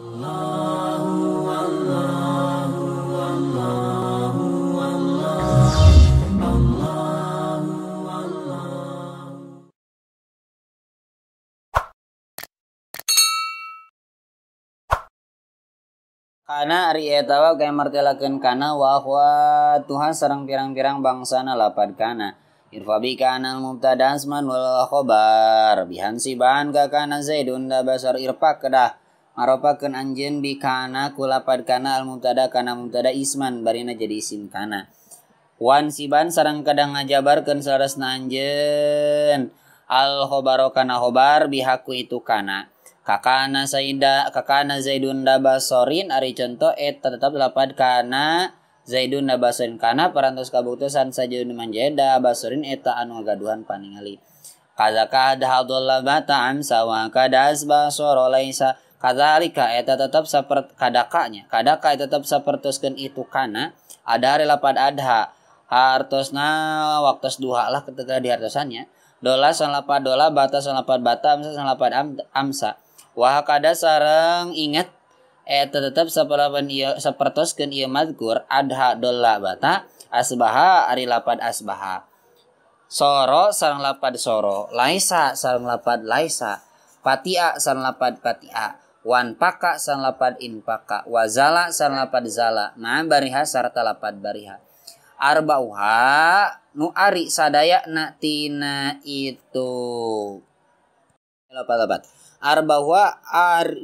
Kana ari eta wa gae martelakeun kana wa akhwatuha sareng pirang-pirang bangsana lapad kana. Irfa bi kana mubtada asman wal khobar bihan siban ka kana zaidun da basar irfa kedah maropakeun anjeun bi kana ku lapad kana al mubtada kana mubtada isman barina jadi isim kana. Wan siban sareng kadang ngajabarkeun salarasna anjeun al khobaro kana khobar bihaku itu kana. Kakana saida kakana zaidun dabasorin ari contoh eta tetap lapad kana zaidun dabasorin kana parantos kabuktosan sajadun manjeda basorin eta anu ngagaduhan paningali. Kadzaka hadalla bata amsa wa kadas basoro laisa kadzalika eta tetap sapert kadakanya kadaka eta tetap sapertoskeun itu kana ada ari lapad adha hartosna waktos duha lah ketika dihartosannya dola sanlapad dola bata sanlapad bata amsa sanlapad amsa. Wah kada sareng ingat eta tetep sapalapan ieu sapertoskeun ieu mazkur adha dolla bata asbaha ari lapad asbaha soro sareng lapad soro laisa sareng lapad laisa patia sareng lapad patia wan paka sareng lapad infaka wazala sareng lapad zala ma bariha sarta lapad bariha arbauha nu ari sadaya na tina itu lapad-lapad arbahwa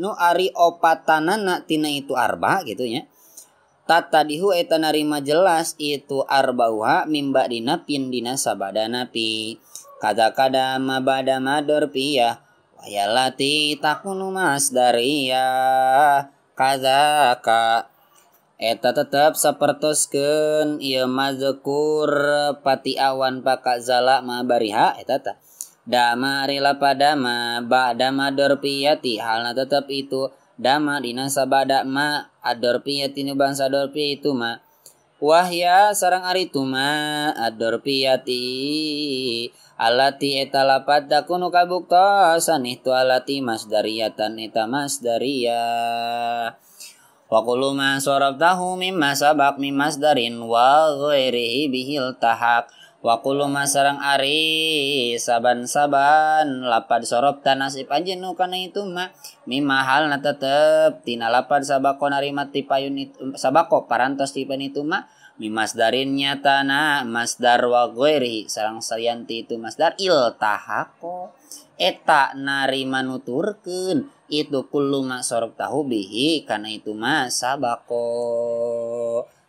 nu ari opatanana tina itu arba gitu nya. Tatadihu eta narima jelas itu arbauha mimba dina pin dina sabadana pi. Kada-kada mabada mador piyah wayalati takunu masdariyah kadzaka eta tetep sapertoskeun ieu mazkur pati awan paka zala ma bariha eta tah. Dama rila padama ba'dama dorpiyati halna tetep itu dama dina sabada ma adorpiyati nu bangsa dorpi itu ma wahya sareng ari tu ma adorpiyati alati eta lapad takunu kabuktosan itu alati masdariyatan eta masdariyah wa kullu ma sarabtahu mimma sabaq mim masdarin wa ghairihi bihil tahaq wa kullu ma sareng ari saban-saban lapad sorobta nasib anjeun nu kana itu ma mimma halna tetep tina lapad sabako narima ti payun itu sabako parantos ti itu ma mimasdarin nyatana masdar wa ghairihi sareng salian ti itu masdar iltahaqo eta narima nuturkeun itu kullu ma sorobtahu bihi kana itu ma sabako.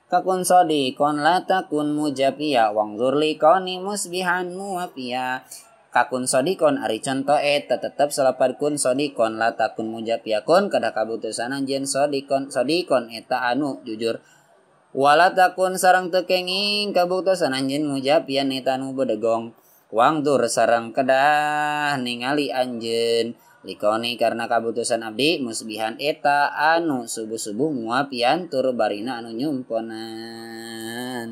Kakun sodikon la takun mujapiya wangzur likoni musbihan muwapiya. Kakun sodikon ari conto eta tetep salapad kun sodikon la takun mujapiya kun kada kabutusan anjeun sodikon sodikon eta anu jujur. Wala takun sareng teu kenging kabuktosan anjeun mujapiyan eta anu bedegong. Wangzur sareng kedah ningali anjeun likoni karena kabutusan abdi musbihan eta anu subuh-subuh muapian tur barina anu nyumponan.